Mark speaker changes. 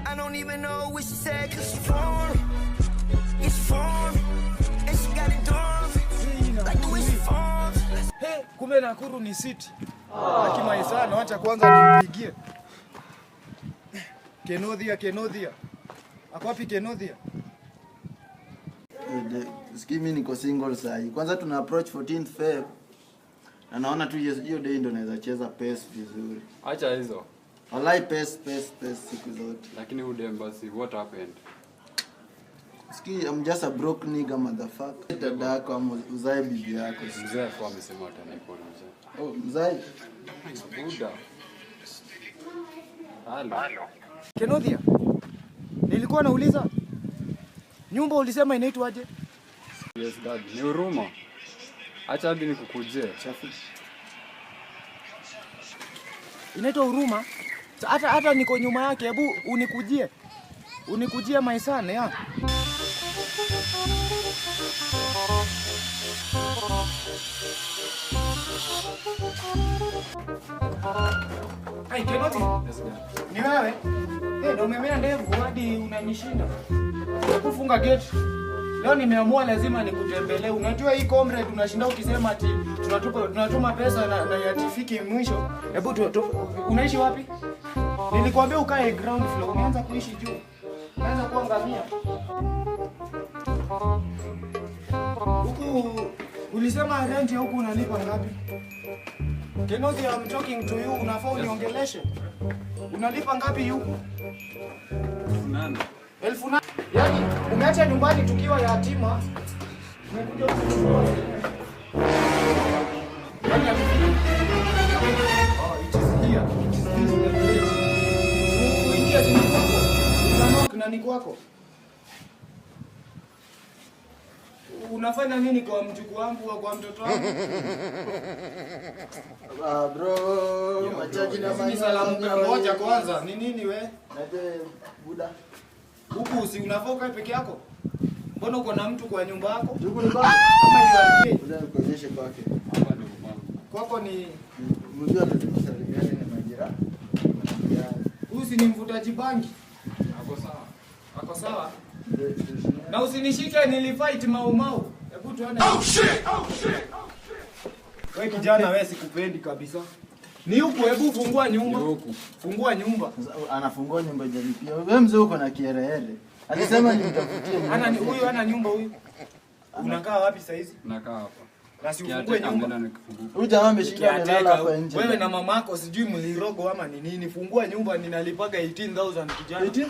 Speaker 1: I don't even know what she said, 'cause she foreign. Yeah, she foreign. And she got it done. Like the way she forms.
Speaker 2: He, kumbe Nakuru ni city. Lakini sana, wacha kwanza nimpigie. Kenothia, Kenothia. Ako wapi Kenothia?
Speaker 3: Sikii, mimi niko single sahi. Kwanza tuna approach 14th Feb. Na naona tu hiyo day ndo naweza cheza pes vizuri.
Speaker 4: Acha hizo.
Speaker 3: Walai pes pes pes siku zote.
Speaker 4: Lakini udem basi, what happened?
Speaker 3: Sikii, I'm just a broke nigga, motherfucker. Dada yako ama uzae bibi yako.
Speaker 4: Mzee alikuwa amesema atanipa mzee.
Speaker 3: Oh, mzae.
Speaker 4: Buda. Halo.
Speaker 2: Kenothia. Nilikuwa nauliza, nyumba ulisema inaitwaje?
Speaker 4: Yes, dad. Ni huruma. Acha hadi nikukujie.
Speaker 3: Chafu.
Speaker 2: Inaitwa Huruma. Hata niko nyuma yake, hebu unikujie. Unikujie, my son, ya. Hey, Kenothi.
Speaker 4: Yes, dad.
Speaker 2: Ni wewe? Eh, ndio umemea ndevu hadi unanishinda. Kufunga gate. Leo nimeamua lazima nikutembelee. Unajua hii comrade unashinda ukisema ati tunatuma pesa na yatifiki mwisho. Hebu tu, unaishi wapi? Nilikwambia ukae ground floor, umeanza kuishi juu. Umeanza kuwa ngamia. Huku ulisema rent ya huku unalipa ngapi? Kenothi, I'm talking to you, unafaa uniongeleshe. Unalipa ngapi huku?
Speaker 4: Nani?
Speaker 2: 8,000. Yaani umeacha nyumbani tukiwa yatima. Umekuja huku kuchukua. Yaani Oh, it is here. It is this the place. Uingie, si ni kwako. Una na ni kwako. Unafanya nini kwa mjukuu wangu au kwa mtoto wangu?
Speaker 3: Ah, bro, machaji na
Speaker 2: Ni salamu ngoja kwanza. Ni nini we?
Speaker 3: Naje buda.
Speaker 2: Huku si unafaa ukae peke yako? Mbona uko na mtu kwa nyumba yako?
Speaker 3: Huku ni kwako.
Speaker 2: Kama you are gay.
Speaker 3: Buda, nikuonyeshe kwake.
Speaker 4: Hapa ni kwangu.
Speaker 2: Kwako ni
Speaker 3: Mjua lazima salimiane na majirani. Majirani.
Speaker 2: Huyu si ni mvutaji bangi?
Speaker 4: Ako sawa.
Speaker 2: Ako sawa.
Speaker 3: Ndio.
Speaker 2: Na usinishike, nilifight mau mau. Hebu tuone. Oh shit! Oh shit! Wewe kijana, wewe sikupendi kabisa. Ni huku, hebu fungua nyumba.
Speaker 4: Ni huku.
Speaker 2: Fungua nyumba.
Speaker 3: Sasa, anafungua nyumba ijalipia. Wewe mzee uko na kiherehere. Alisema nimtafutie nyumba.
Speaker 2: Ana huyu ana nyumba huyu. Unakaa wapi saa hizi?
Speaker 4: Nakaa hapa.
Speaker 2: Na si ufungue
Speaker 4: Caretaker
Speaker 2: nyumba.
Speaker 4: ameenda nikifunguka.
Speaker 3: Huyu jamaa ameshinda amelala
Speaker 2: Caretaker,
Speaker 3: hapa nje.
Speaker 2: wewe na mamako sijui mlirogo ama ni nini. Fungua nyumba, ninalipaga 18,000, kijana.
Speaker 3: 18,000?